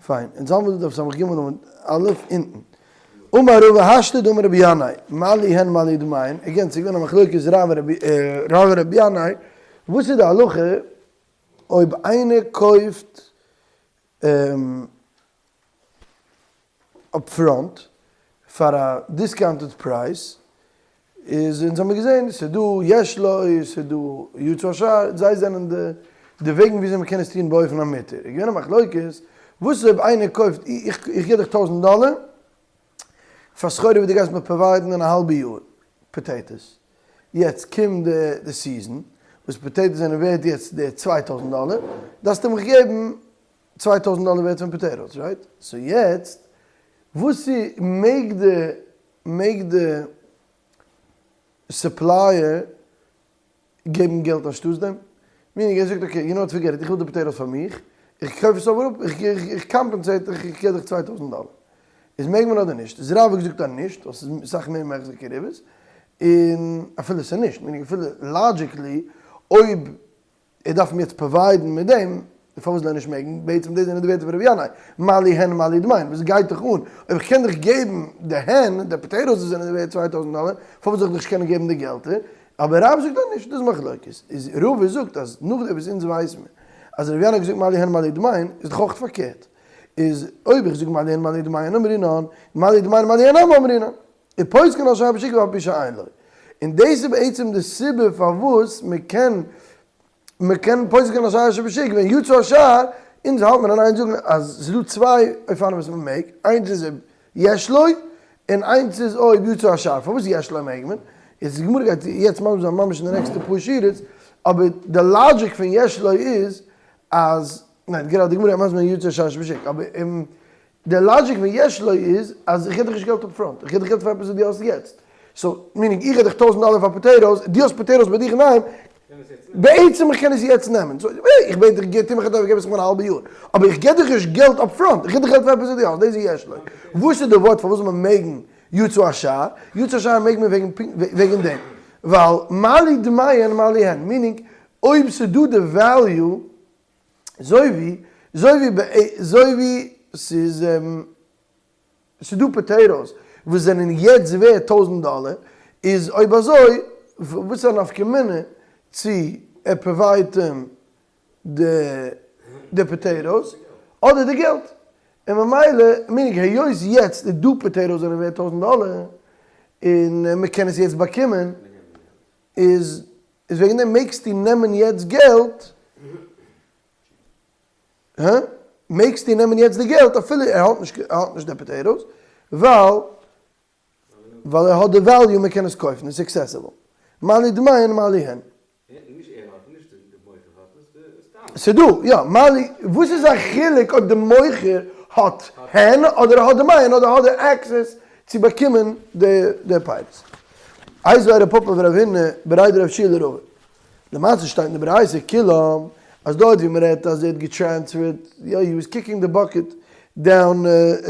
פיין, אונז האבן מיר דא דף ס"ג עמוד א' אונטן. אמר רבא השתא דאמר רבי ינאי, מה לי הן מה לי דמיהן, again ס'איז געווען א מחלוקת רב און רבי ינאי, וואס איז די הלכה אויב איינער קויפט upfront פאר א discounted פרייז, איז אונז האמיר געזען ס'איז דא יש לו ס'איז דא יצא השער, זיי זענען די די וועגן וויאזוי מ'קען עס טון באופן המותר, איז געווען א מחלוקת וואס איז אויב איינער קויפט איך איך גיב דיך טויזענט דאלער פאר סחורה וואס דו גייסט מיר provide ן אין א האלבע יאר, potatoes, יעצט קומט די די season וואס potatoes זענען ווערט יעצט די 2000 דאלער, דארפסטו מיך געבן 2000 דאלער ווערט פון potatoes, right? So יעצט וואס איז מעג די מעג די supplier געבן געלט אנשטאטס דעם? meaning ער זאגט okay, you know what, forget it, איך וויל די potatoes פאר מיך, איך קויף עס אבער אפ, איך compensate דיך, איך געב דיך 2000 דאלער. איז מעג מען אדער נישט? איז רב האט געזאגט אז נישט, ווייל ס'איז אסאך מער מחזיק כריבית, און אפילו ס'איז נישט, meaning אפילו logically, אויב ער דארף אים יעצט provide ן מיט דעם, פארוואס זאל ער נישט מעגן? בעצם דאס זענען די ווערטער פון רבי ינאי, מה לי הן מה לי דמיהן, וואס גייט דיך אן? אויב איך קען דיך געבן די הן, די potatoes וואס זענען ווערט 2000 דאלער, פארוואס זאל איך דיך נישט קענען געבן די געלטער? אבער רב זאגט אז נישט, דאס איז מחלוקת. איז רבא זאגט אז נאכדעם וואס אונז ווייסן מיר אז רבי ינאי האט געזאגט מה לי הן מה לי דמיהן, איז דאך אויך פארקערט. איז אויב איך זאג מה לי הן מה לי דמיהן אמרינן, מה לי דמיהן מה לי הן נמי אמרינן. ופוסקין על שער בשוק ואף על פי שאין לו. און דאס איז בעצם די סיבה פארוואס מען קען מען קען פוסק'ענען על שער שבשוק ווען יצא השער, אונז האלט מען אין איין זאגן אז ס'איז דא צוויי אופנים וואס מען מעג, איינס איז אויב יש לו, און איינס איז אויב יצא השער, פארוואס יש לו מעג מען? יעצט די גמרא גייט יעצט מסביר זיין ממש אין די נעקסטע פאר שורות, אבער די logic פון יש לו איז אז, ניין גראדע די גמרא גייט מסביר זיין יצא השער שבשוק, אבער די logic פון יש לו איז אז איך גיב דיך נישט געלט upfront, איך גיב דיך געלט פאר עפעס וואס דו האסט יעצט. So, meaning איך גיב דיך טויזנט דאלער פאר potatoes, דו האסט potatoes ביי דיך אינדערהיים, בעצם איך קען עס יעצט נעמען. So, איך בעט דיך, גיב, טו מיך א טובה, געב עס מיר א האלבע יאר. אבער איך גיב דיך נישט געלט upfront, איך גיב דיך געלט פאר עפעס וואס דו האסט, דאס איז יש לו. וואס איז די ווארט פארוואס זאל מען מעגן יצא השער? יצא השער מעג מען וועגן וועגן דעם. ווייל מה לי דמיהן מה לי הן, meaning אויב ס'איז דא די value, זוי ווי, זוי ווי ב זוי ווי ס'איז ס'איז דא potatoes וואס זענען יעצט ווערט טויזנט דאלער, איז אויב אזוי וואס איז א נפקא מינה צו ער provide ט אים די די potatoes אדער די געלט, און ממילא meaning היות יעצט איז דא potatoes זענען ווערט טויזנט דאלער און מ'קען עס יעצט באקומען איז איז וועגן דעם מעגסטו נעמען יעצט געלט, הא? מעגסטו נעמען יעצט די געלט אפילו ער האט נישט ער האט נישט די potatoes, ווייל ווייל ער האט די value מען קען עס קויפן, עס איז accessible. מה לי דמיהן מה לי הן. נישט ער האט נישט די מוכר האט עס, די סתם. ס'דא, יא, מה לי, וואס איז א חילוק אויב די מוכר האט הן אדער ער האט דמיהן אדער האט ער access צו באקומען די פירות. איתיביה רב פפא ורב הונא בריה דרב יהושע לרבא. למעשה שטייט אין די ברייתא כולם אז דארט ווי מ'רעדט אז ער האט געטרענספערט, יא he was kicking the bucket down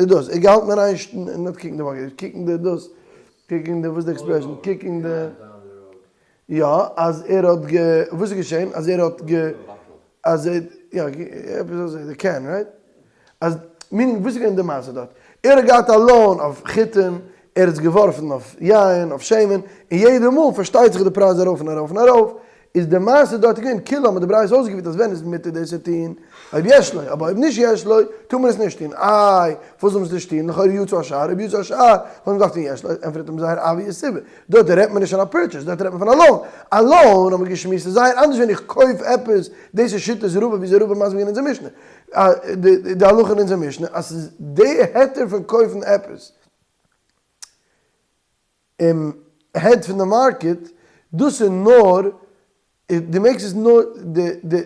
דאס, ער האט געהאלטן אין איין, not kicking the bucket, kicking the דאס, kicking the וואס איז די expression, kicking the. יא, אז ער האט גע, וואס איז געשען? אז ער האט גע, אז ער, יא, עפעס אזוי, די can, right? אז, meaning, וואס איז געווען די מעשה דארט? ער האט געהאט א loan אויף חיטים, ער האט עס געווארפן אויף יין, אויף שמן, און יעדע מאל פארשטייט זיך די פרייז ארויף און ארויף און ארויף, איז די מעשה דארט געווען, כולם האט די ברייתא אויסגעפירט אז ווען איז מותר דאס צו טון? אויב יש לו, אבער אויב נישט יש לו, טאר מען עס נישט טון, איי, פארוואס זאל מען עס נישט טון? לכאורה יצא השער, אויב יצא השער, וואס מען דארף טון יש לו, ענטפערט אים זייער obvious סיבה, דארט רעדט מען נישט פון א purchase, דארט רעדט מען פון א loan. א loan האבן מיר געשמועסט איז זייער אנדערש ווען איך קויף עפעס, דאס איז שיטת רבא וויאזוי רבא מסביר אין אונזער משנה, די הלכה אין אונזער משנה אז ס'איז די היתר פון קויפן עפעס ahead פון די market, דאס איז נאר, דו מעגסט עס נאר,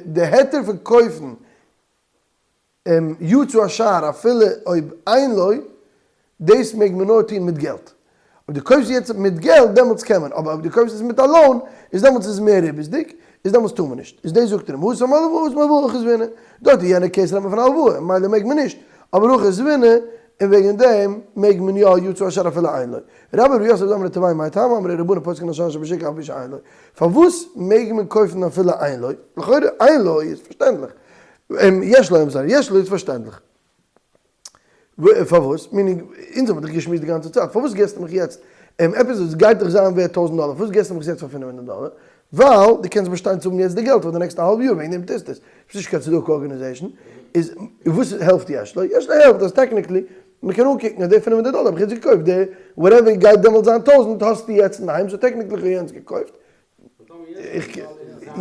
די היתר פון קויפן יצא השער אפילו אויב אין לו, דאס מעג מען נאר טון מיט געלט. אויב דו קויפסט יעצט מיט געלט דעמאלטס קען מען, אבער אויב דו קויפסט עס מיט א loan איז דעמאלטס איז עס מער ריבית'דיג, איז דעמאלטס טאר מען נישט. איז דאס זאגט ער אים, התם הלוואה התם הלוואה כזבינה, דארט אין יענע case רעדט מען פון א הלוואה, ממילא מעג מען נישט, אבער הכא זבינא, און וועגן דעם מעג מען יא יצא השער אפילו אין לו. רבה ורב יוסף דאמרי תרוייהו מאי טעמא אמרי רבנן פוסקין על שער שבשוק אף על פי שאין לו. פארוואס מעג מען קויפן אפילו אין לו? לכאורה אין לו איז פארשטענדליך. יש לו, I'm sorry, יש לו איז פארשטענדליך. פארוואס? meaning, אונז האבן דאך געשמועסט די גאנצע צייט, פארוואס געסטו מיך יעצט עפעס וואס גייט דאך זיין ווערט טויזענט דאלער, פארוואס געסטו מיך עס יעצט פאר 500 דאלער? ווייל דו קענסט באשטיין צו האבן יעצט די געלט פאר די נעקסטע האלב יאר, וועגן דעם טוסטו עס. ביסט נישט קיין צדקה organization. איז וואס העלפט יש לו? יש לו העלפט אז technically מען קען אנקוקן אז די 500 דאלער האב איך יעצט געקויפט, די whatever גייט דעמאלטס זיין טויזענט האסטו יעצט אינדערהיים, so technically איך האב יענץ געקויפט.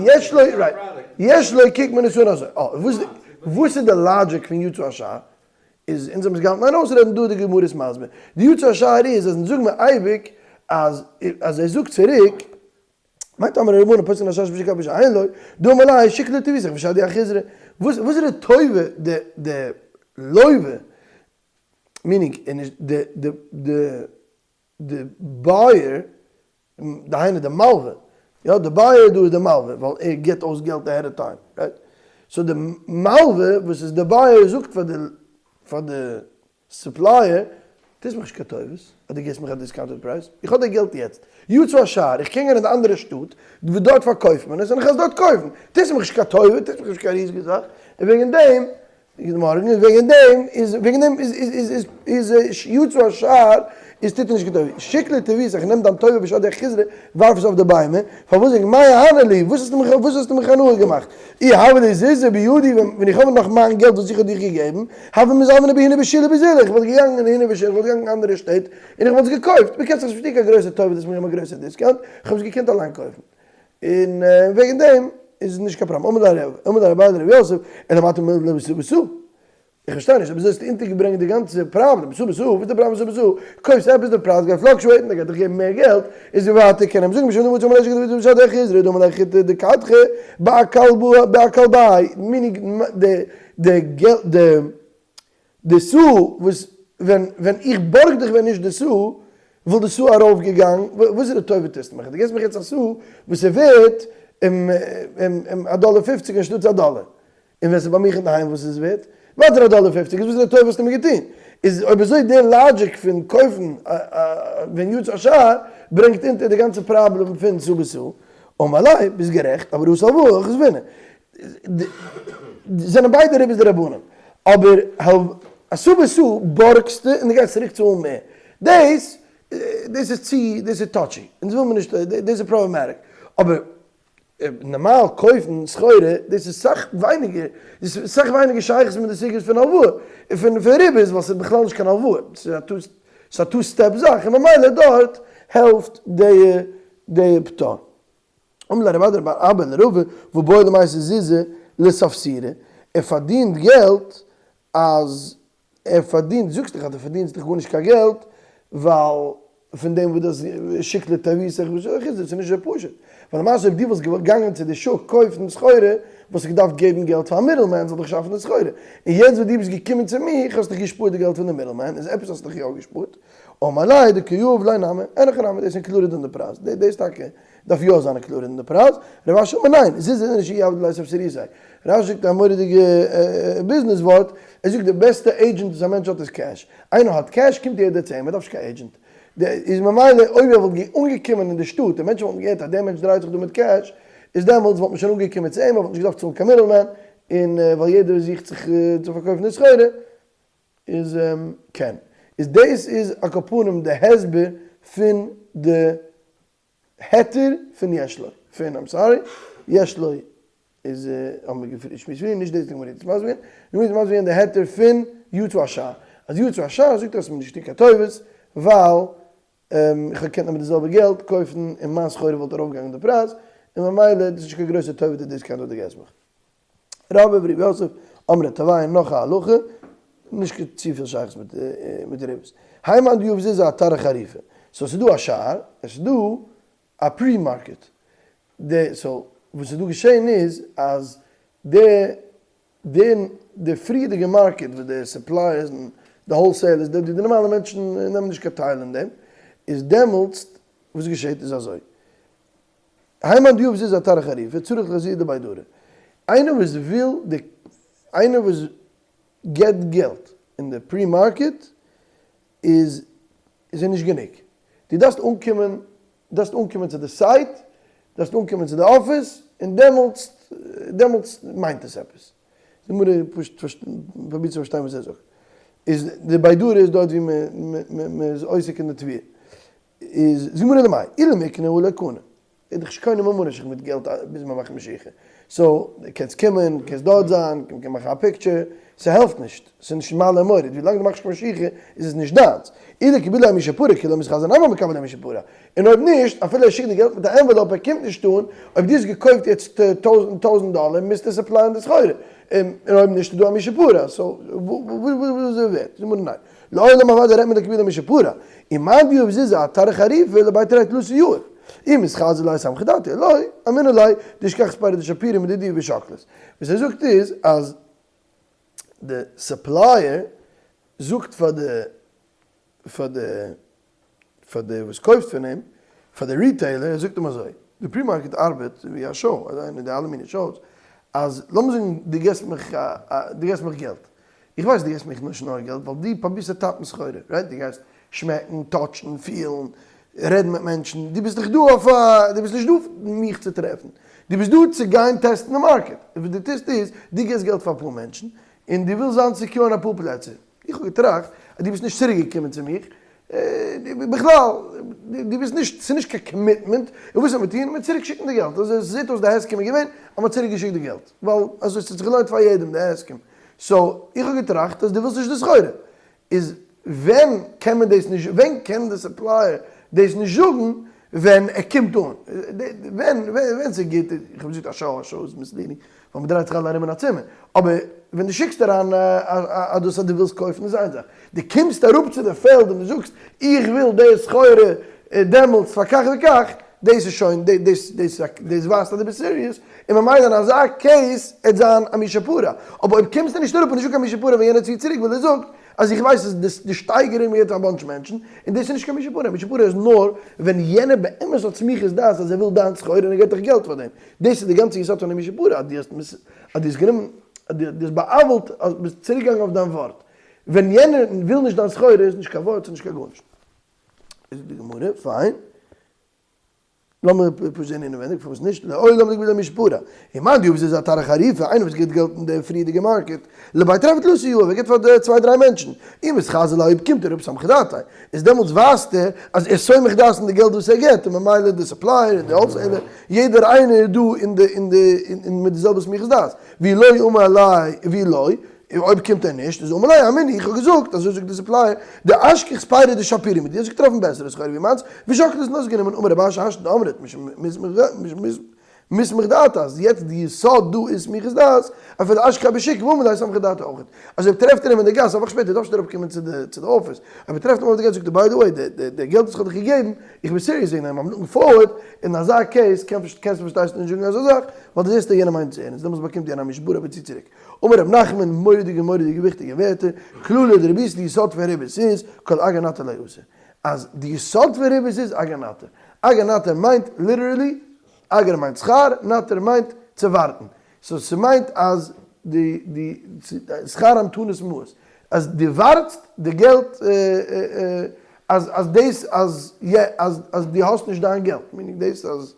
יש לו, right, יש לו קוקט מען עס אן אזוי. וואס איז די logic פון יצא השער? איז אונז האבן עס געהאלטן אין אויסרעדן דא די גמרא איז מסביר. די יצא השער איז אז אונז זאגן מיר אייביג אז אז ער זאגט צוריק מאי טעמא רבנן פוסקין השער שבשוק אף שאין לו, דאמר ליה שקלא טיבותיך ושדי אחיזרי. וואס וואס איז די טובה די די לוה meaning די די די די buyer דהיינו די מלווה, יא די buyer דא איז די מלווה ווייל ער גיבט אויס געלט ahead of time, right? so די מלווה וואס איז די buyer זאגט פאר די פאר די supplier, טוסט מיך נישט קיין טובות אז דו גיבסט מיך א discounted price, איך האב די געלט יעצט, יצא השער, איך קען גיין אין די אנדערע שטאט וואו דארט פארקויפט מען עס און איך וועל עס דארט קויפן, טוסט מיך נישט קיין טובה, טוסט מיך נישט קיין ריזיגע זאך, און וועגן דעם גוט מארגן, איז וועגן דעם איז וועגן דעם איז איז איז איז יצא השער איז טוט ער נישט קיין טובה, שקלא טויתך איך נעם דיין טובה ושדי אחיזרי ווארף עס אויף די ביימער, פארוואס זאג איך מאי אהני לי, וואס האסטו מיך וואס האסטו מיך הנאה געמאכט, אי הוה לי זוזי בידי ווען איך האב נאך מיין געלט וואס איך האב דיך געגעבן, הוה מזבני בהיני בשילי בזילי, איך וואלט געגאנגען אין היני ושילה, איך וואלט געגאנגען אין אנדערע שטעט און איך וואלט עס געקויפט, בקיצור איך פארשטיי קיין גרויסע טובה דו האסט מיר געגעבן א גרויסע discount, איך האב עס געקענט אליין קויפן. און וועגן דעם איז עס נישט קיין פראבלעם. אמר ליה אמר ליה אביי לרב יוסף, אלא מעתה מילתא בסאה בסאה. איך פארשטיי נישט, אויב אזוי האסטו אונטערגעברענגט די גאנצע פראבלעם, בסאה בסאה, וואס איז די פראבלעם בסאה בסאה? קויפסט עפעס די פרייז גייט fluctuate ן, דער גייט דיך געבן מער געלט, איז ווי ווייטער קען אים זאגן משום דמצי אמר ליה שקלא טביתך ושדי אחיזרי דאמר ליה חיטי דקדחא באכלבאי, meaning די די געלט די די סאה וואס ווען ווען איך בארג דיך ווען נישט די סאה וואלט די סאה ארויף געגאנגען, וואס איז די טובה טוסטו מיך, דו געבסט מיך יעצט א סאה וואס איז ווערט א דאלער פופציג אנשטאטס א דאלער, און ווען ס'איז ביי מיך אינדערהיים וואס איז עס ווערט? ווייטער א דאלער פופציג, איז וואס איז די טובה האסטו מיר געטון? איז אויב אזוי די logic פון קויפן ווען יצא השער ברענגט אונטער די גאנצע פראבלעם פון סאה בסאה, אמר ליה, ביסט גערעכט, אבער הא הלוואה חזבינן. זענען ביידע ריבית דרבנן, אבער א סאה בסאה בארגסטו און דו גייסט צוריק צאלן מער, דאס דאס איז צו דאס איז touchy, אונז וויל מיר נישט, דאס איז problematic, אבער נארמאל קויפן סחורה דאס איז סאך ווייניגער, דאס איז סאך ווייניגער שייכות מיט די סוגיות פון הלוואה און פון ריבית ווייל ס'איז בכלל נישט קיין הלוואה, ס'איז א two step זאך און ממילא דארט העלפט די די פטור. אמר ליה רב אדא בר אבא לרבא והא בעי למיתי זוזי לספסירא, ער פארדינט געלט אז ער פארדינט, זאגסט דאך אז דו פארדינסט דאך גארנישט קיין געלט ווייל פון דעם וואס דאס שקלא טביתך ושדי אחיזרי, ס'איז נישט אזוי פשוט, ווייל למעשה אויב דו וואלסט געגאנגען צו די שוק קויפן סחורה וואלסטו געדארפט געבן געלט פאר א middleman זאל דיך שאפן די סחורה, און יעצט וואס דו ביסט געקומען צו מיך האסט דיך געשפארט די געלט פון די middleman, איז עפעס האסטו דיך יא געשפארט, אמר ליה דקא יהיב ליה נמי, אין הכי נמי דאס איז included אין די פרייז, דאס טאקע דארף יא זיין included אין די פרייז, רב אשי אמר ניין, זוזי איז נישט אי עבדי ליה ספסירתיה, רש"י זאגט א מורא'דיגע ביזנעס ווארט, ער זאגט די בעסטע agent וואס א מענטש האט איז cash, איינער האט cash קומט יעדער צו אים, ער דארף נישט קיין agent, איז ממילא אויב ער וואלט אנגעקומען אין די שטאט און מענטשן וואלטן געהערט אז דער מענטש דרייט זיך דא מיט cash, איז דעמאלטס וואלט מען שוין אנגעקומען צו אים, ער וואלט נישט געדארפט צאלן קיין middleman, און ווייל יעדער זוכט זיך צו פארקויפן די סחורה, איז קען. איז דאס איז על כל פנים די הסבר פון די היתר פון יש לו, פון I'm sorry, יש לו איז האבן מיר געשמועסט פריער, נישט דאס די גמרא איז מסביר, די גמרא איז מסביר די היתר פון יצא השער, אז יצא השער זאגט ער אז ס'איז נישט קיין טובות, ווייל איך האב געקענט נעמען די זעלבע געלט קויפן און מיין סחורה וואלט ארויפגעגאנגען די פרייז, און ממילא דאס איז נישט קיין גרויסע טובה די discount וואס דו געבסט מיך. רבה ורב יוסף אמרי תרוייהו נאך א הלכה, נישט קיין צופיל שייכות מיט די ריבית. האי מאן דיהיב זוזי אתרא חריפא. so ס'איז דא א שער, עס איז דא א pre market. די so וואס איז דא געשען איז אז די די די פריערדיגע market וואס די suppliers און די wholesalers די די נארמאלע מענטשן נעמען נישט קיין טייל אין דעם, איז דעמאלטס וואס געשעט איז אזוי. האי מאן דיהיב זוזי אתרא חריפא, צריך לאחזויי דבי דרא. איינער וואס וויל די, איינער וואס געט געלט אין די pre market איז איז ער נישט גענוג. דו דארפסט אנקומען, דארפסט אנקומען צו די site, דארפסט אנקומען צו די אפיס, און דעמאלטס, דעמאלטס מיינט עס עפעס. די גמרא פשוט פרובירט צו פארשטיין וואס ער זאגט. איז די בידור איז דארט ווי מען איז עוסק אין די תביעה. איז זאג מיר למאי, אילו מקנה הוא לא קנה. איז דאך נישט קונה ממה נפשך מיט געלט ביז מען מאכט משיכה. so, דו קענסט קומען, קענסט דארט זיין, מ'קען מאכן א picture, ס'העלפט נישט, ס'איז נישט מעלה ומוריד, ווילאנג דו מאכסט נישט משיכה איז עס נישט דיינס. אילו קיבלה משפרה כי לא מתחזי נמי מקבל משפרה. און אויב נישט, אפילו ער שיקט די געלט מיט א envelope ער קומט נישט אן, אויב דו האסט געקויפט יעצט טויזענט דאלער מוזטו supply ען די סחורה, און אויב נישט איז דא א מי שפרע, so וואס איז ווערט? זאג מיר ניין. לעולם אוודאי רעדט מען די קבילה מי שפרע, און מאן דיהיב זוזי אתר חריפה לבי תרי תלתא יהיב, אם מתחזי ליה סמכא דעתיה, לא, אמינא ליה דאשכח ספרא דשפירא מדידי ושקלת. וואס ער זאגט איז אז די supplier זאגט פאר די פאר די פאר די וואס קויפט פון אים, פאר די retailer, ער זאגט אים אזוי, די pre-market ארבעט ווי א show, אזוי אין די אלע מיני shows, אז לאמיר זאגן דו געסט מיך דו געסט מיך געלט, איך ווייס דו געסט מיך נישט נאר געלט ווייל דו פרובירסט צו טאפן סחורה, right? דו גייסט שמעקן, touch ן, פילן, רעדן מיט מענטשן, דו ביסט דאך דא אויף א, דו ביסט נישט דא מיך צו טרעפן, דו ביסט דא צו גיין טעסטן די market, און וואס דו טוסט איז, דו געסט געלט פאר אפאר מענטשן, און דו ווילסט זיין secure אין אפאר פלעצער. איך האב געטראכט אז דו ביסט נישט צוריק געקומען צו מיך, בכלל, דו ביסט נישט, ס'איז נישט קיין commitment, און וואס זאל מען טון, מען צוריק שיקן די געלט, אזוי זעט אויס די הסכם איז געווען אז מ'האט צוריק געשיקט די געלט, ווייל אזוי ס'האט זיך געלוינט פאר יעדעם די הסכם, so איך האב געטראכט אז דו ווילסט נישט די סחורה, איז ווען קען מען דאס נישט, ווען קען די supplier דאס נישט זאגן, ווען ער קומט אן, ווען ווען ס'איז גוט, איך האב געזאגט א שעה, א שעה איז misleading, ווייל מ'דרייט זיך אלע ארום אין א צימער, אבער ווען דו שיקסט אריין א דאס אז דו ווילסט קויפן איז איין זאך, דו קומסט אראפ צו די פעלד און דו זאגסט איך וויל די סחורה דעמאלטס פאר כך וכך, דאס איז שוין, דאס דאס ווייזט אז דו ביסט serious, און ממילא אין אזא case עט זיין א מי שפרע, אבער אויב קומסטו נישט אראפ און נישטא קיין מי שפרע ווען יענער ציט צוריק ווייל ער זאגט אז איך ווייס אז די שטייגערונג ווערט א bunch מענטשן, און דאס איז נישט קיין מי שפרע, מי שפרע איז נאר ווען יענער באמת האט סמיכות דעת אז ער וויל דיין סחורה און ער געבט דיך געלט פאר דעם, דאס איז די גאנצע יסוד פון די מי שפרע, אז דו האסט אז דו האסט גענומען, אז דו האסט בא'עוול'ט, אז ביסט צוריק געגאנגען אויף דיין ווארט, ווען יענער וויל נישט דיין סחורה איז נישט קיין ווארט, ס'איז נישט קיין גארנישט. זאגט די גמרא, פיין. לאמיר פשוט זען אינעווייניג פארוואס נישט לעולם ליגט ביי די משפרה. און מאן דיהיב זוזי אתר חריפא, איינער וואס גיבט געלט אין די פריערדיגע market, לבי תרי ותלתא יהיב, ער גיבט פאר די צוויי דריי מענטשן, אי מתחזי ליה אויב קומט ער אפ סמכא דעתיה, איז דעמאלטס ווייזט ער אז ער איז סומך דעת אין די געלט וואס ער גיבט, און ממילא די supplier און די wholesaler, יעדער איינער איז דא אין די אין די אין מיט די זעלבע סמיכות דעת. ואי לא אמר ליה ואי לא, און אויב קומט ער נישט, איז אמר ליה אמינא, איך האב געזאגט, אזוי זאגט די supplier, דאשכח ספירא דשפירא מידי, האסט געטראפן בעסערע סחורה ווי מיינס, ושקלת און האסט גענומען, אמר רב אשי השתא דאמרת מיסמך דעתא, אז יעצט די יסוד דא איז סמיכות דעת, אפילו אשכחיה בשוקא ואמר ליה סמכא דעתא אויך, אז אויב טרעפט ער אים אין די גאס א וואך שפעטער דארף נישט אראפ קומען צו די אפיס, אויב ער טרעפט אים אויף די גאס זאגט ער by the way די געלט וואס איך האב דיך געגעבן, איך בין serious וועגן דעם, I'm looking forward, אין אזא case קענסטו פארשטייסטו נישט זאגן אזא זאך, ווייל דו זעסט אז יענער מיינט עס ערנסט, דעמאלטס באקומט יענער א משברה אבער צי צוריק. אמר רב נחמן, מורא'דיגע מורא'דיגע וויכטיגע ווערטער, כללא דריבית די יסוד פון ריבית איז, כל אגר נטר לא אסור. אז די יסוד פון ריבית איז אגר נטר. אגר נטר מיינט literally, אגר מיינט שכר, נטר מיינט צו ווארטן. so ס'מיינט אז די די שכר המתנות מעות. אז דו ווארטסט די געלט אז אז דאס אז אז אז דו האסט נישט דיין געלט. meaning דאס אז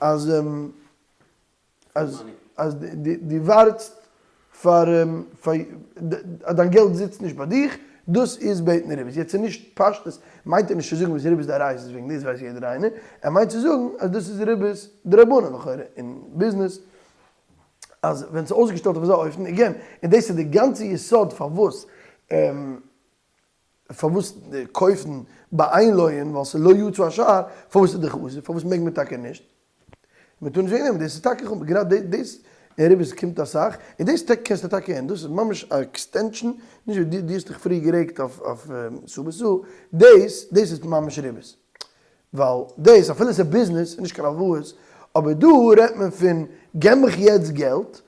אז. אז אז דו ווארטסט פאר פאר אז דיין געלט זיצט נישט ביי דיך, דאס איז בעטן ריבית. יעצט איז נישט פשטות מיינט ער נישט צו זאגן וואס ריבית דאורייתא איז, וועגן דאס ווייסט יעדער איינער, ער מיינט צו זאגן אז דאס איז ריבית דרבנן לכאורה אין ביזנעס, אז ווען ס'איז אויסגעשטעלט אויף אזא אופן, again, און דאס איז די גאנצע יסוד פארוואס פארוואס קויפן ביי איין לוי'ן ווייל ס'איז לא יצא השער, פארוואס איז די חסר, פארוואס מעג מען טאקע נישט? מען טאר נישט וועגן דעם, דאס איז טאקע חמור, גראדע דאס אין ריבית קומט אסאך, און דאס קענסטו טאקע הערן, דאס איז ממש א extension, נישט ווי דו האסט דיך פריער גערעגט אויף סו בסו, דאס דאס איז ממש ריבית, ווייל דאס אפילו ס'איז ביזנעס איז נישט קיין הלוואות, אבער דא רעדט מען פון געב מיך יעצט געלט,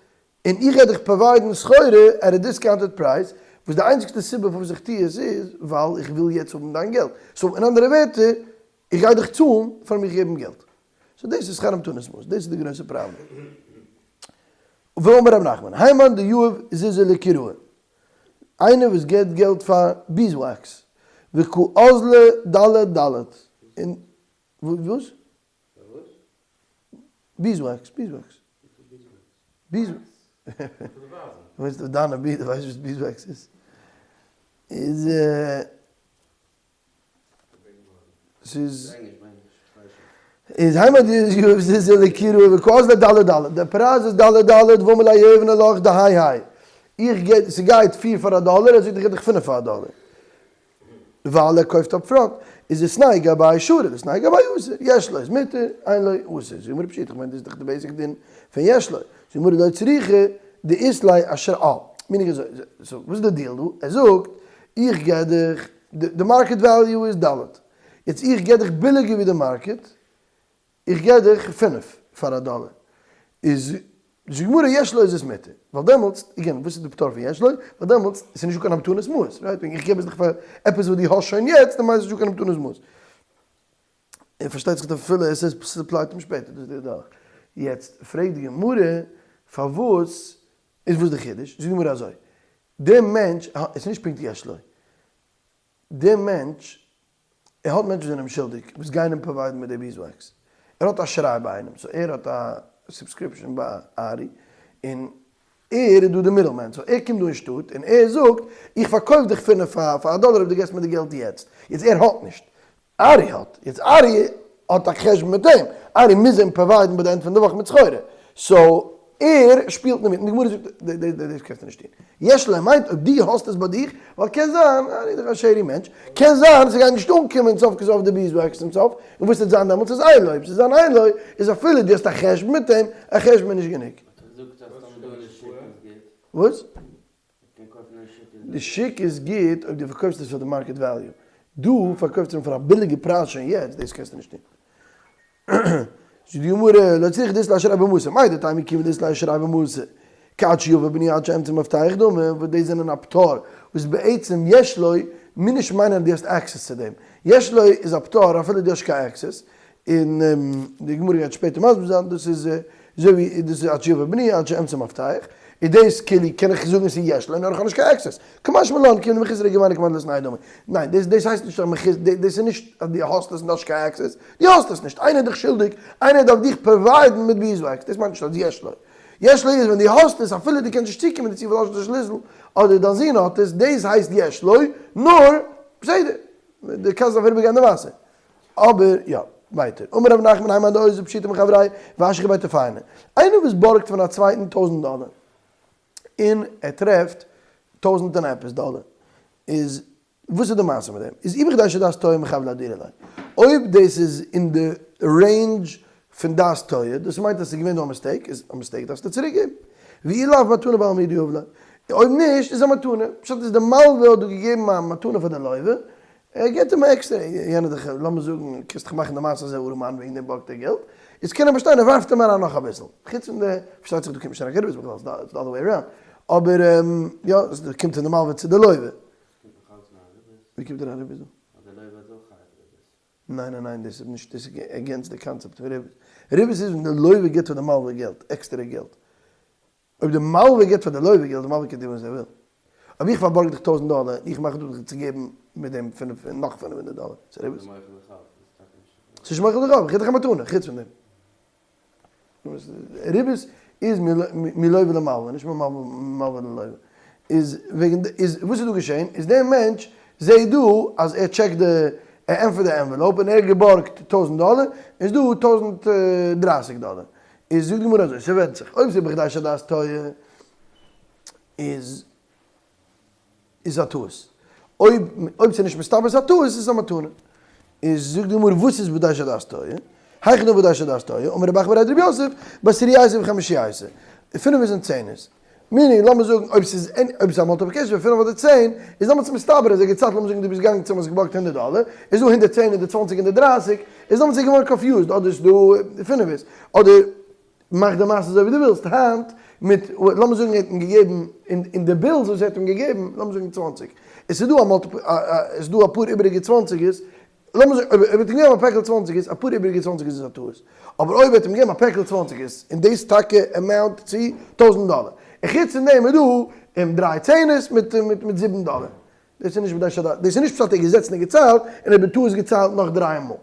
און איך גיי דיך provide ן סחורה at a discounted price, וואס די איינציגסטע סיבה פארוואס איך טוה עס איז ווייל איך וויל יעצט האבן דיין געלט, so אין אנדערע ווערטער, איך גיי דיך צאלן פאר מיך געבן געלט. so דאס איז שכר המתנות מעות, דאס איז די גרויסע פראבלעם. ואמר רב נחמן, האי מאן דיהיב זוזי לקיראי, איינער וואס געבט געלט פאר beeswax, וקא אזלי ד' ד', און וואס? Beeswax, beeswax. Beeswax. ווייסט דיינע בי, די ווייסט וואס beeswax איז? איז ס'איז איז היימא די זיז לקירו וקאז ל ד' ד' די פרייז איז ד' ד' ואמר לה יבנה לך די היי היי איך געב ס'גייט פיר פאר א דאלער ער זאגט איך געב דיך פינף פאר א דאלער ווייל ער קויפט אפ פראנט איז עס ניי גבאי שורה דאס ניי גבאי אסור יש לו איז מותר אין לו אסור זאג מיר פשיטא כ'מיין דאס איז דאך די basic דין פון יש לו זאג מיר לא צריכה דאית ליה אשר א meaning אזוי so וואס איז די deal דא ער זאגט איך געב דיך די market value איז ד' יעצט איך געב דיך ביליגער ווי די market איך געב דיך פינף פאר א דאלער, איז זאגט גמרא יש לו איז עס מותר, ווייל דעמאלטס, again וואס איז די פטור פון יש לו, ווייל דעמאלטס איז נישטא קיין המתנת מעות, right, ווען איך געב עס דיך פאר עפעס וואס דו האסט שוין יעצט, דעמאלטס איז נישטא קיין המתנת מעות. און פארשטייט זיך אפילו עס איז supplied אים שפעטער, דאס איז די דרך. יעצט פרעגט די גמרא פארוואס, איז וואס די חידוש, זאגט די גמרא אזוי, דער מענטש, עס איז נישט פונקט יש לו, דער מענטש, ער האט מענטשן וואס זענען אים שולדיג, וואס גייען אים provide ן מיט די beeswax, ער האט א שריי ביי איינעם, so ער האט א subscription ביי ארי, און ער איז דא די middleman, so ער קומט דא אין שטאט און ער זאגט, איך פארקויף דיך פינף פאר א דאלער אויב דו געסט מיר די געלט יעצט, יעצט ער האט נישט, ארי האט, יעצט ארי האט א חשבון מיט אים, ארי מוז אים provide ן ביי די end פון די וואך מיט סחורה, so ער שפילט אינמיטן, די גמרא זאגט דאס קענסטו נישט טון, יש לו מיינט אויב דו האסט עס ביי דיך, ווייל קען זיין, ארי איז דאך א shady מענטש, קען זיין ס'גייט נישט אנקומען סוף כל סוף די beeswax צום סוף, און וואס וועט זיין דעמאלטס איז אין לו, אויב ס'איז זיין אין לו, איז אפילו דו האסט א חשבון מיט אים, א חשבון איז נישט גענוג. וואס? די שוק איז גוט אויב דו פארקויפסט עס פאר די market value. דו פארקויפסט אים פאר א ביליגע פרייז שוין יעצט, דאס קענסטו נישט טון. זאגט די גמרא, לא צריכא דאית ליה אשראי במתא, מהו דתימא כיון דאית ליה אשראי במתא, כעד שיבא בני עד שאמצא מפתח דמי, וואס דאס זענען א פטור, וואס בעצם יש לו, מוז נישט מיינען אז דו האסט access צו דעם. יש לו איז א פטור אפילו דו האסט קיין access, און די גמרא גייט שפעטער מסביר זיין, דאס איז אזוי ווי דאס איז עד שיבא בני עד שאמצא מפתח, איז דאס כאילו קען איך זאגן עס איז יש לו נאר איך האב נישט קיין access, קא משמע לן כיון דמחוסרי גוונא כמאן דליתנהו דמי, ניין דאס דאס הייסט נישט אז מחוס דאס איז נישט אז דו האסט עס און דו האסט נישט קיין access, דו האסט עס נישט, איינער איז דיך שולדיג, איינער דארף דיך provide ן מיט beeswax, דאס מיינט נישט אז יש לו, יש לו איז ווען דו האסט עס אפילו דו קענסט נישט צוקומען דערצו ווייל דו האסט נישט די שליסל, אדער דיין זון האט עס, דאס הייסט יש לו, נאר בסדר, דו קענסט אויף אריבערגיין די וואסער. אבער יא, ווייטער, אמר רב נחמן האי מאן דאוזל פשיטא מחבריה ואשכח ביה טפייני, איינער וואס בארגט פון א צווייטן טויזענט דאלער, און ער טרעפט טויזענט און עפעס דאלער, איז וואס איז די מעשה מיט דעם? איז אי בכדי שדעת טועה מכוון לאהדורי ליה, אויב דאס איז אין די range פון דעת טועה, דאס מיינט אז ס'איז געווען דא א mistake, איז א mistake דארפסטו צוריק געבן, ואי לאו מתנה בעלמא הוא דיהיב ליה, אויב נישט איז א מתנה, פשט איז די מלווה האט דא געגעבן א מתנה פאר די לווה, ער געט אים עקסטער, יענער דאך, לאמיר זאגן, קענסט דאך מאכן די מעשה אז ער ארעמאן וועגן דעם בארגט ער געלט, איז קען ער באשטיין ער ווארפט אים אריין נאך אביסל, חוץ פון די, פארשטייט זיך דא קומט נישט אריין קיין ריבית בכלל, ס'איז די other way around, אבער יא, עס קומט פון די מלווה צו די לווה. עס קומט נאך אלץ אריין ריבית. ווי קומט אריין ריבית דא? אז די לווה איז אויך חייב ריבית. ניין ניין ניין דאס איז נישט, דאס איז against די קאנצעפט פון ריבית, ריבית איז ווען די לווה גיבט פאר די מלווה געלט, עקסטערע געלט, אויב די מלווה גיבט פאר די לווה געלט, די מלווה קען טון וואס ער וויל. אויב איך פארבארג דיך טויזענט דאלער און איך מאך דא דיך צו געבן מיט דעם פינף און נאך פינף הונדערט דאלער, ס'איז ריבית. ס'איז נישט מוחל די חוב, איך גיב דיך א מתנה, חוץ פון דעם. ריבית איז מלווה למלווה, נישט ממלווה ללווה. איז וועגן די, איז וואס איז דא געשען, איז דער מענטש זעהט דא אז ער טשעקט די, ער ענטפערט די envelope און ער האט געבארגט טויזענט דאלער, איז דא טויזענט דרייסיג דאלער. איז זאגט די גמרא אזוי, ס'ווענדט זיך, אויב ס'איז בכדי שהדעת טועה איז איז א טעות, אויב אויב ס'איז נישט מסתבר ס'איז א טעות איז עס א מתנה. איז זאגט די גמרא וואס איז בכדי שהדעת טועה? היכי דמי בכדי שהדעת טועה? אמר רב אחא בריה דרב יוסף, בעשירייתא ובחמישייתא, פינף און צען איז. meaning לאמיר זאגן אויב ס'איז אויב ס'איז א multiplication פון פינף אדער צען, איז דעמאלטס מסתבר אז ער געציילט לאמיר זאגן דו ביסט געגאנגען צו אים האסט געבארגט הונדערט דאלער, איז דא הונדערט צען הונדערט צוואנציג הונדערט דרייסיג, איז דעמאלטס איז ער געווארן confused אדער איז דא פינף אדער מאך די מעשה אזוי ווי דו ווילסט היינט מיט לאמיר זאגן ער האט אים געגעבן אין די bills וואס ער האט אים געגעבן לאמיר זאגן צוואנציג, עס איז דא א multipl עס איז דא אפאר איבעריגע צוואנציגערס לאמיר זאגן אויב ער האט אים געגעבן א פעקל צוואנציגערס, אפאר איבעריגע צוואנציגערס איז א טעות, אבער אויב ער האט אים געגעבן א פעקל צוואנציגערס און דאס טאקע amount צו טויזענט דאלער, און חוץ פון דעם איז דא אים דריי צענערס מיט מיט זיבן דאלער, דאס איז נישט בדי שדא, דאס איז נישט פשט ער האט געזעצן און געציילט און ער האט בטעות געציילט נאך דריי מאל,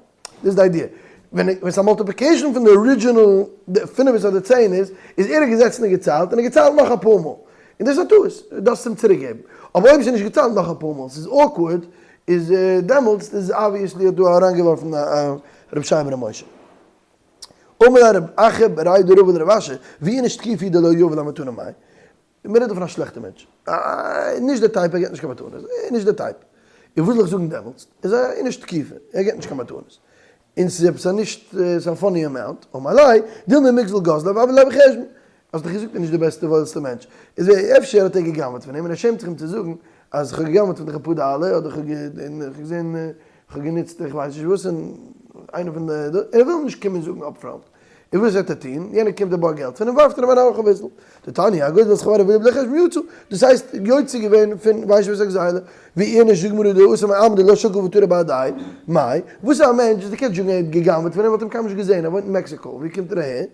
דאס איז די idea, ווען ווען ס'איז א multiplication פון די original פינפערס אדער צענערס, איז ער האט געזעצן און געציילט און ער האט געציילט נאך אפאר מאל. און דאס איז א טעות, דארפסט אים צוריק געבן. אבער אויב עס איז נישט געציילט נאך אפאר מאל, ס'איז awkward, איז דעמאלטס איז obviously האט דא אריינגעווארפן א רב שיימער ר' משה. אמר ליה רב אחא בריה דרבא לרב אשי, ואי איניש תקיפא הוא דלא יהיב ליה מתנה מאי? מ'רעדט דא פון א שלעכטע מענטש. נישט די type ער געט נישט קיין מתנות. נישט די type. און וואס זאל איך זאגן דעמאלטס? איז א איניש תקיפא, ער געט נישט קיין מתנות. און ס'איז עפעס א נישט, ס'איז א funny amount. אמר ליה, דילמא מגזל גזלי והוה ליה בחשבון. האסט דאך געזאגט ער איז נישט די בעסטע וואוילסטע מענטש. איז אפשר האט ער גע'גנב'ט פון אים און ער שעמט זיך אים צו זאגן אז כ'האב גע'גנב'ט פון דיך אפאר דאלער אדער כ'האב געזען כ'האב גענוצט איך ווייס נישט וואס און איינער פון די ער וויל נישט קומען זאגן upfront. און וואס וועט ער טון? יענער קומט ער בארגט געלט פון אים ווארפט ער אים אריין אויך אביסל. דתניא, הגוזל את חברו אפילו בלא חשבון יצא. דאס הייסט יוצא געווען פון והשיב את הגזילה. ואי איניש זאגט גמרא דאתא מעלמא דלא שקיל וטרי בהדיה, מאי? וואס איז א מענטש וואס דו קענסט זאגן ער האט גע'גנב'עט פון אים האט אים קיינמאל נישט געזען ער וואוינט אין מעקסיקא ווי קומט ער אהער?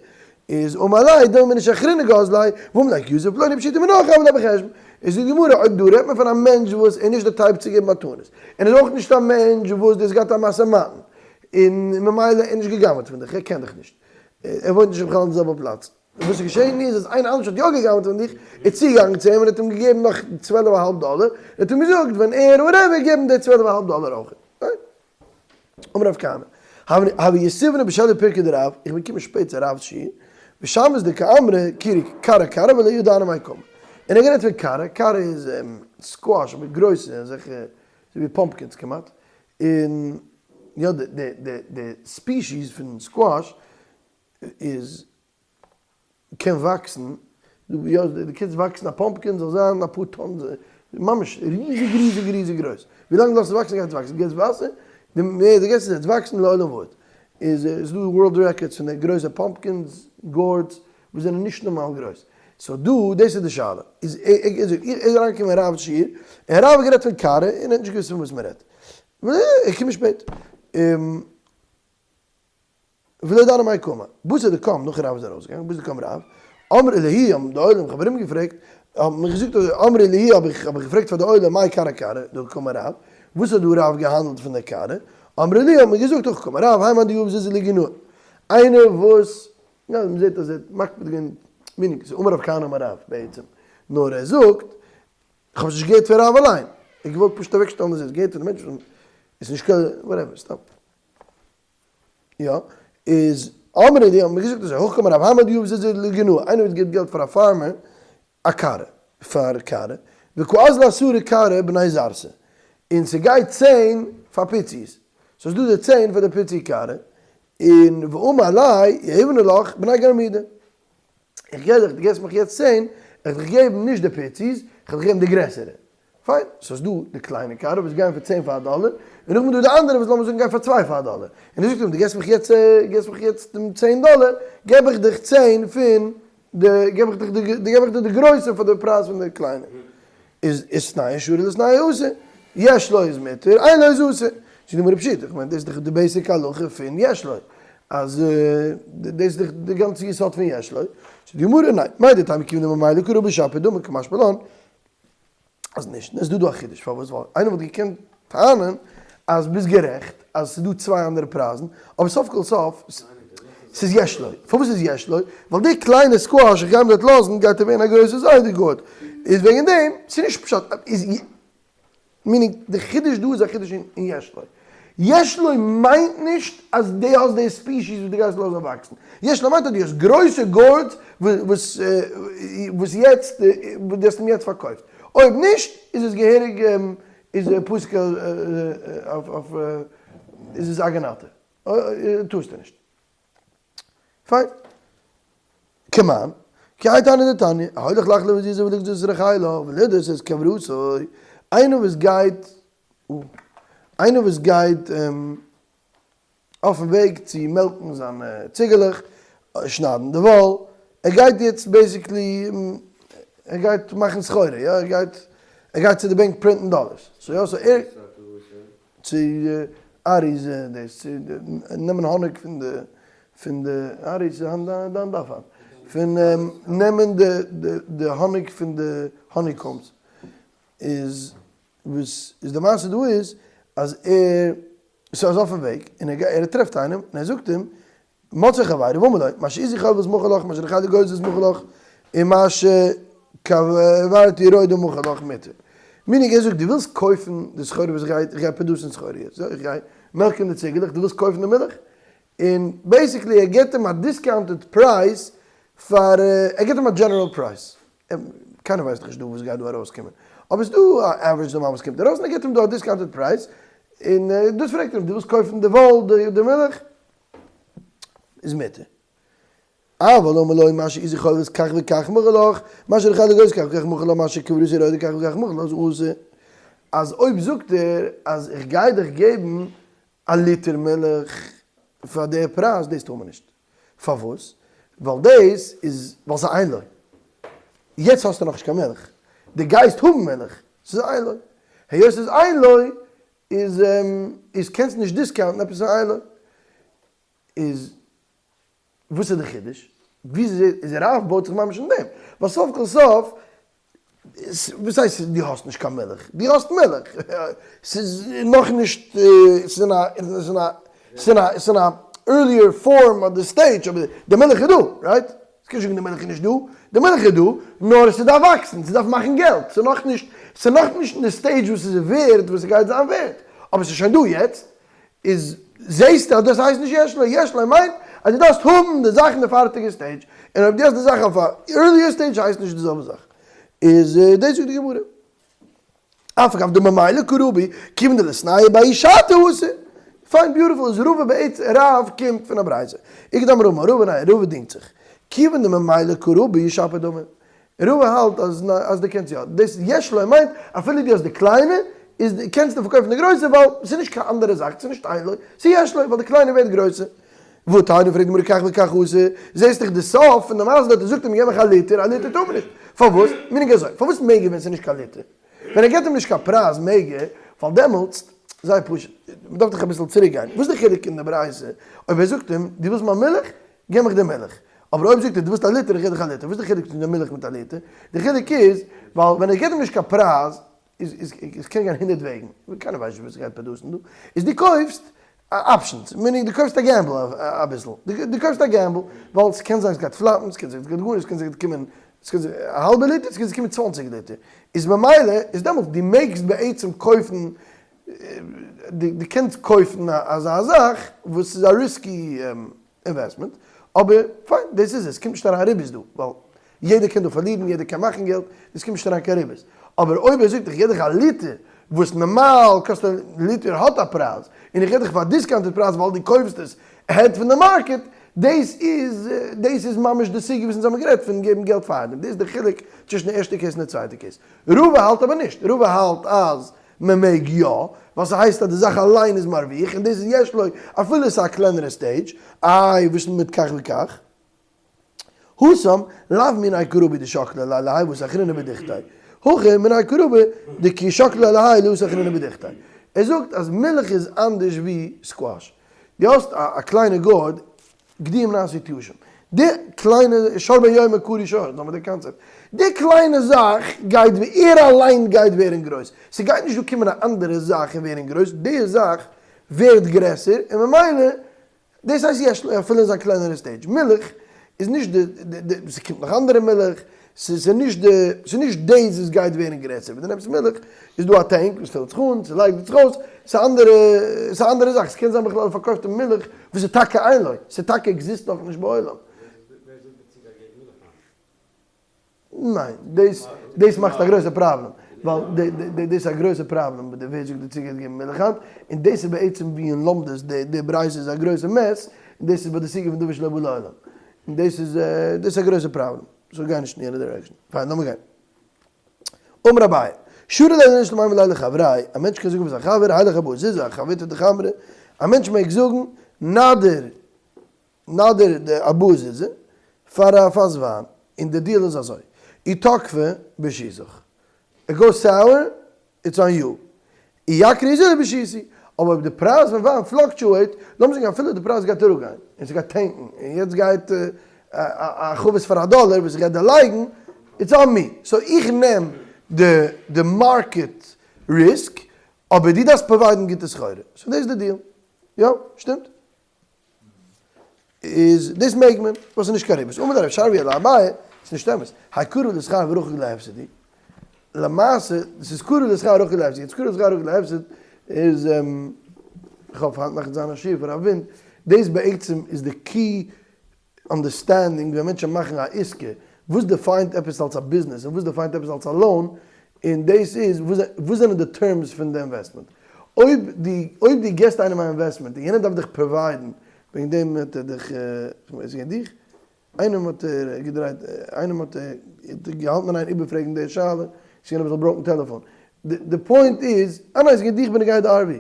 איז אמר ליה דילמא איניש אחרינא גזלי, ואמרי לה כי יתיב פלוני פשיטא מינך הוה ליה בחשבון. איז זאגט די גמרא אויב דא רעדט מען פון א מענטש וואס איז נישט די type צו געבן מתנות, און איז אויך נישט א מענטש וואס דו האסט געהאט א משא ומתן, און ממילא איז נישט גע'גנב'ט פון דיך, ער קען דיך נישט, ער וואוינט נישט בכלל אין די זעלבע פלאץ. און וואס איז געשען איז אז איינער אנדערש האט יא גע'גנב'ט פון דיך, איז צוגעגאנגען צו אים און האט אים געגעבן נאך צוועלף אהאלב דאלער, און האט אים געזאגט ווען ער whatever געבן די צוועלף אהאלב דאלער אויך. אמר רב כהנא, הוה יתיבנא בשלהי פירקא דרב, איך בין געקומען שפעט צו רב'ס שיעור, ושמעית דקאמרי קירי קרא קרא ולא ידענא מאי קאמר. און ער האט גערעדט פון קרא, קרא איז squash אבער גרויסע, אזעלכע אזוי ווי pumpkins כמעט, און יא די די די species פון squash איז קען וואקסן, יא דו קענסט וואקסן א pumpkin זאל זיין אפאר טאן, ממש ריזיג ריזיג ריזיג גרויס, ווילאנג דו לאזט עס וואקסן גייט עס וואקסן, געבסט וואסער, די מער דו געבסט עס וועט עס וואקסן לעולם ועד, איז עס דא world records פון די גרויסע pumpkins, gourds, וואס זענען נישט נארמאל גרויס, so דא דאס איז די שאלה, איז ער איז אריינגעקומען אין רב'ס שיעור, און רב האט גערעדט פון קארע און ער האט נישט געוואוסט פון וואס מען רעדט, איך קום שפעט. ולא ידענא מאי קאמר. בתר דקם, נאך רב איז ארויסגעגאנגען, בתר דקם רב, אמרי להו, האבן די עולם חברים געפרעגט, האבן מיר געזאגט אזוי, אמרי להו האב איך האב איך געפרעגט פאר די עולם מאי קרא קרא, דקאמר רב, וואס האט דא רב געהאנדלט פון די קרא, אמרי להו האבן מיר געזאגט הכי קאמר רב, האי מאן דיהיב זוזי לגינאי, איינער וואס, יא מען זעט אז ער האט מקפיד געווען, meaning, ס'איז אמר רב כהנא אמר רב בעצם, נאר ער זאגט, איך האב עס נישט געהערט פון רב אליין, איך האב געוואלט פשוט אוועקשטעלן אז ער האט געהערט פון די מענטשן, איז נישט קיין, whatever, סתם. יא, איז אמרי די האבן מיר געזאגט אזוי, הכי קאמר רב האי מאן דיהיב זוזי לגינאי, איינער וואס גיבט געלט פאר א farmer א קערה, פאר קערה, וקא אזלי עשרה קרעי בני זרתא, און ס'גייט צען פאר פיצי'ס, סאו ס'דא די צען פאר די פיצי קערה, און ואמר ליה יהיבנא לך בני גרמידי, איך געב דיך, דו געבסט מיך יעצט צען, איך דיך געבן נישט די פיצי'ס, איך וועל דיך געבן די גרעסערע. פיין, סאיז דא די קליינע קאר וואס גייען פאר צען פאר א דאלער, און נאכדעם איז דא די אנדערע וואס לאמיר זאגן גייען פאר צוויי פאר א דאלער, און ער זאגט אים דו געבסט מיך יעצט געבסט מיך יעצט דעם צען דאלער, געב איך דיך צען פון די געב איך דיך די געב איך דיר די גרויסע פאר די פרייז פון די קליינע. איז איתנהו שרי ליתנהו אסור, יש לו איז מותר, אין לו איז אסור. זאגט די גמרא פשיטא, איך מיין דאס איז דאך די basic הלכה פון יש לו, אז דאס איז דאך די גאנצע יסוד פון יש לו. זאגט די גמרא ניין, מהו דתימא כיון דממילא קא רבי שפיר דמי קא משמע לן, אז נישט, איז דא דא א חידוש, פארוואס? ווייל איינער וואלט געקענט טענה'ן אז ביסט גערעכט אז ס'איז דא צוויי אנדערע פרייזן, אבער סוף כל סוף ס'איז יש לו. פארוואס איז יש לו? ווייל די קליינע squash איך גיי אים דארט לאזן גייט ער ווערן א גרויסע זיידע gourd. איז וועגן דעם, ס'איז נישט פשט, איז meaning די חידוש דא איז א חידוש אין יש לו. יש לו מיינט נישט אז דו האסט די species וואס דו גייסט לאזן וואקסן. יש לו מיינט אז דו האסט גרויסע gourds וואס וואס יעצט וואס דו האסט אים יעצט פארקויפט. אויב נישט איז עס געהעריג איז פסוק אויף איז עס אגנאטע. טארסטו נישט. פיין. כמאן, כי האי תנא דתניא, ההולך לחלוב את עזו ולגזוז את רחילו ולדוס את כברתו, איינער וואס גייט איינער וואס גייט אויפן וועג צו מעלקן זיינע ציגעלעך, שניידן די וואל, ער גייט יעצט basically, ער גייט מאכן סחורה, יא, ער גייט, ער גייט צו די בענק פרינטן דאלערס, so יא, so ער, צו ארי'ס דאס, צו נעמען האניג פון די, פון די, ארי ס'איז היינט דיין דף היינט, פון נעמען די די האניג פון די honeycombs, איז וואס איז די מעשה דא איז אז ער סאיז אויפן וועג און ער ער טרעפט איינעם און ער זאגט אים מצא חברו ואמר לו מה שעזי חולבת מכור לך מה שרחלי גוזזת מכור לך און מה שקרתו. כברתי רודה מוכר לך מותר. meaning ער זאגט דו ווילסט קויפן די סחורה וואס איך גיי, איך גיי produce ן סחורה יעצט, איך גיי מעלקען די ציגעלעך, דו ווילסט קויפן די מילך? און basically ער גיבט אים א discounted פרייז פאר, ער גיבט אים א general פרייז, קיינער ווייסט דאך נישט דא וואס גייט דא ארויסקומען, אבער ס'איז דא א average נארמאל וואס קומט ארויס און ער גיבט אים דא א discounted פרייז, און דאס פרעגט ער אים דו ווילסט קויפן די וואל, די מילך? איז מותר. אבל אמר לו מה שעזי חולבת כך וכך מוכר לך, מה שרחל לגוז כך וכך מוכר לך, מה שכברתי רודה כך וכך מוכר לך, אסור. אז אויב זאגט ער אז איך גיי דיך געבן א ליטער מילך פאר די פרייז, דאס טאר מען נישט. פארוואס? ווייל דאס איז ווייל ס'איז אין לו. יעצט האסטו נאכנישט קיין מילך, דו גייסט האבן מילך, ס'איז אין לו. היות ס'איז אין לו איז איז קענסט נישט discount ן עפעס אין לו. איז וואס איז די חידוש? וויאזוי איז רב בויט זיך ממש אין דעם? ווייל סוף כל סוף, וואס הייסט דו האסט נישט קיין מילך? דו האסט מילך! ס'איז נאכנישט, ס'איז אין א, ס'איז אין א, ס'איז אין א, ס'איז אין א earlier form אדער stage, אבער די מילך איז דא, right? ס'קען נישט זאגן די מילך איז נישט דא, די מילך איז דא, נאר ס'דארף וואקסן, ס'דארף מאכן געלט, ס'איז נאכנישט, ס'איז נאכנישט אין די stage וואס ס'איז ווערד, וואס ס'גייט זיין ווערד, אבער ס'איז שוין דא יעצט, איז זעהסטו אז דאס הייסט נישט יש לו, יש לו מיינט אז דו דארפסט האבן די זאך אין די פארטיגע stage, און אויב דו האסט די זאך אויף א earlier stage הייסט נישט די זעלבע זאך. איז דאס זאגט די גמרא. אף אגב דממילא קא רבי כיוון דליתנהו בההיא שעתא אסור. פיין beautiful איז רבא בעצם רב קומט פון א ברייתא. איכא דאמרי אמר רבא ניין רבא דינגט זיך. כיוון דממילא קא רבי שפיר דמי. רבא האלט אז אז דו קענסט יא, דאס יש לו מיינט אפילו דו האסט די קליינע איז קענסטו פארקויפן די גרויסע ווייל ס'איז נישט קיין אנדערע זאך ס'איז נישט אין לו ס'איז יש לו ווייל די קליינע ווערט גרויסע. והתניא פרעגט די גמרא כך וכך אסור, זעסט דאך די סוף פון די מעשה דארט ער זאגט אים געב מיך א ליטער, א ליטער טאר מען נישט, פארוואס? מנהג אזוי, פארוואס מעג ער ווען ס'איז נישט קיין ליטער? ווען ער געבט אים נישט קיין פרייז מעג ער, ווייל דעמאלטס, זייער פשוט, מ'דארף דאך אביסל צוריק גיין, וואס איז די חילוק אין די ברייתא אויב ער זאגט אים דו ווילסט מיין מילך געב מיך די מילך. אבער אויב זאגט ער דו ווילסט א ליטער איך געב דיך א ליטער, וואס איז די חילוק צווישן די מילך מיט א ליטער? די חילוק איז ווייל ווען ער געבט אים נישט קיין פרייז איז איז עס קען גיין הונדרעט וועגן, קיינער ווייסט נישט וואס גייט produce ן דא, איז דו קויפסט options, meaning דו קויפסט א gamble אביסל, דו קויפסט א gamble ווייל ס'קען זיין ס'גייט flop ן, ס'קען זיין ס'גייט גארנישט, ס'קען זיין ס'גייט קומען ס'קען זיין א האלבע ליטער, ס'קען זיין ס'קומען צוואנציג ליטער, איז ממילא איז דעמאלטס דו מעגסט בעצם קויפן דו קענסט קויפן אזא זאך וואס איז א risky investment, אבער פיין דאס איז עס, קומט נישט אריין ריבית דא, ווייל יעדער קען דא פארלירן, יעדער קען מאכן געלט, דאס קומט נישט אריין קיין ריבית, אבער אויב ער זאגט איך געב דיך א ליטער, וואס נארמאל קאסט א ליטער האט א פרייז, און איך געב דיך פאר א discounted פרייז ווייל דו קויפסט עס ahead פון די מארקעט, דאס איז דאס איז ממש די סוגיא וואס אונז האבן גערעדט פון געבן געלט פארדעם, דאס איז די חילוק צווישן די ערשטע case און די צווייטע case. רבא האלט אבער נישט, רבא האלט אז מען מעג יא, ווייל ס'הייסט אז די זאך אליין איז מרוויח און דאס איז יש לו אפילו ס'איז א קלענערע stage, איי וואס איז מיט כך וכך? התם, לאו מיניה קא רבי דשקלא ליה להאי ואתי אחרינא בדוכתיה, הכא מיניה קא רבי דכי שקלא להאי לא אתי אחרינא בדוכתיה. ער זאגט אז מילך איז אנדערש ווי squash. דו האסט א קליינע gourd גדיים נעשו תיישים. די קליינע שור בן יומו קרוי שור, נאר מיט די קאנצעפט. די קליינע זאך גייט ווי ער אליין גייט ווערן גרויס. ס'גייט נישט דא קומען א אנדערע זאך און ווערן גרויס, די זאך ווערט גרעסער און ממילא דאס הייסט יש לו אפילו אין זיין קלענערע stage. מילך איז נישט די די ס'קומט נאך אנדערע מילך, ס'איז נישט די ס'איז נישט דאס וואס גייט ווערן גרעסער. ווען דו נעמסט מילך איז דא א tank וואס פילט זיך אן, ס'לייגט זיך אויס, ס'איז אנדערע ס'איז א אנדערע זאך, ס'קען זיין בכלל ער פארקויפט אים מילך וואס איז טאקע אין לו, ס'טאקע exist נאכנישט בעולם. ווער זאגט די ציג גייט געבן מילך היינט? ניין, דאס דאס מאכט א גרויסע פראבלעם, ווייל די דאס איז א גרויסע פראבלעם ווער זאגט די ציג גייט געבן מילך היינט, און דאס איז בעצם ווי אין לומדות די די ברייתא איז א גרויסע mess, און דאס איז ביי די סוגיא פון דבר שלא בא לעולם, און דאס איז דאס איז א גרויסע פראבלעם, סאו גיי נישט אין יענע direction, פיין לאמיר גיין. אמר אביי, שרי ליה לאיניש למימר ליה לחבריה, א מענטש קען זאגן פאר זיין חבר, הילך ארבעה זוזי אחביתא דחמרא, א מענטש מעג זאגן, נאדיר, נאדיר די ארבעה זוזי, פאר א פאס וויין, און די deal איז אזוי, אי תקפא ברשותך, it goes sour, it's on you. אי יקרא אזילא ברשותי. אבער אויב די פרייז פון וויין fluctuate, לאמיר זאגן אפילו די פרייז גייט אראפגיין, און ס'גייט tank ן, און יעצט גייט א חבית פאר א דאלער וואס איך גיי דערלייגן, it's on me. so איך נעם די market risk, אבער דו דארפסט provide ן גוטע סחורה. so דאס איז די deal. יא, שטימט? איז דאס מעג מען, וואס איז נישט קיין ריבית. אמר ליה רב שרביא לאביי. ס'איז נישט אמת. האי קרוב לשכר ורחוק להפסד הוא. למעשה, ס'איז קרוב לשכר ורחוק להפסד. יעצט קרוב לשכר ורחוק להפסד איז, איך האף היינט נאכט זיין א שיעור פון רב ווינד, דאס בעצם איז די key understanding ווען מענטשן מאכן א עסקה, וואס define ט עפעס אלס א ביזנעס און וואס define ט עפעס אלס א loan, און דאס איז וואס זענען די terms פון די investment. אויב דו אויב דו געסט איינעם א investment און יענער דארף דיך provide ן, וועגן דעם האט ער דיך, כ'מיין ס'איז געווען דיך? איינעם האט ער געדרייט, איינעם האט ער געהאלטן אין איין איבערפרעגן די שאלה, ס'איז געווען אביסל broken טעלעפאן. די point איז, אה ניין ס'איז געווען דיך בנוגע די RV.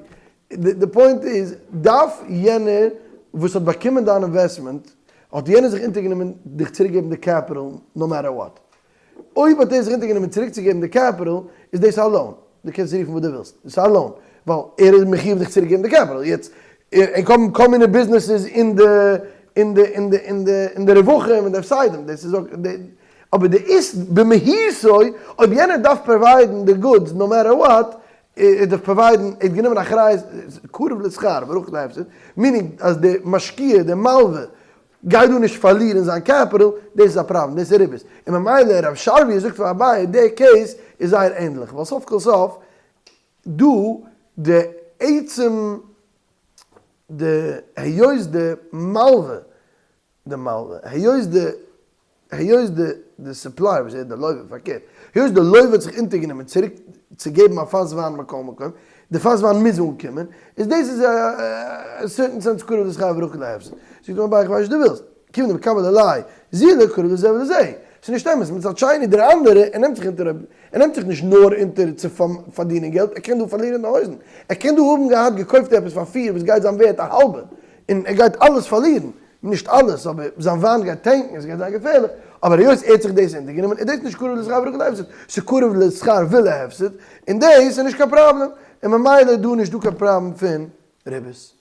די point איז, דארף יענער וואס האט באקומען דיין investment, האט יענער זיך אונטערגענומען דיך צוריקגעבן די capital no matter what. אויב האט ער זיך אונטערגענומען צוריקצוגעבן די capital, איז דאס א loan. דו קענסט רופן וואס דו ווילסט, דאס איז א loan, ווייל ער איז מחיוב דיך צוריקגעבן די capital. יעצט, ענק האבן כל מיני ביזנעסעס אין די אין די אין די אין די אין די רווחים און די הפסדים, דאס איז אבער די איז במהותו, אויב יענער דארף provide ן די goods no matter what, ער דארף provide ן, ער האט גענומען אחריות, קרוב לשכר ורחוק להפסד, meaning אז די משקיע, די מלווה, גייט דא נישט פארלירן זיין capital, דאס איז א פראבלעם, דאס איז ריבית. און ממילא רב שרביא זאגט פאר אביי, די case איז זייער ענדליך, ווייל סוף כל סוף דא די עצם די היות די מלווה די מלווה היות די היות די די supplier וואס ער איז די לווה פארקערט היות די לווה האט זיך אונטערגענומען צוריק צו געבן א פאס וויין מכל מקום די פאס וויין מוז אנקומען איז דאס איז א certain sense קרוב לשכר ורחוק להפסד זאגט אים אביי איך ווייס נישט דו ווילסט כיון דמקבל עליה זילה קרוב לזה ולזה ס'איז נישט אמת מצד שני דער אנדערע ער נעמט זיך אונטער ער נעמט זיך נישט נאר אונטער צו פארדינען געלט ער קען דא פארלירען די הויזן ער קען דא האבן געהאט געקויפט עפעס פאר פיר וואס גייט זיין ווערט א האלבע און ער גייט אלעס פארלירן, נישט אלעס, אבער זיין וויין גייט טענקן, עס גייט זיין געפערליך, אבער היות ער האט זיך דאס אונטערגענומען איז דאס נישט קרוב לשכר ורחוק להפסד, ס'איז קרוב לשכר ולהפסד, און דאס איז נישט קיין פראבלעם, און ממילא איז דא נישט דא קיין פראבלעם פון ריבית.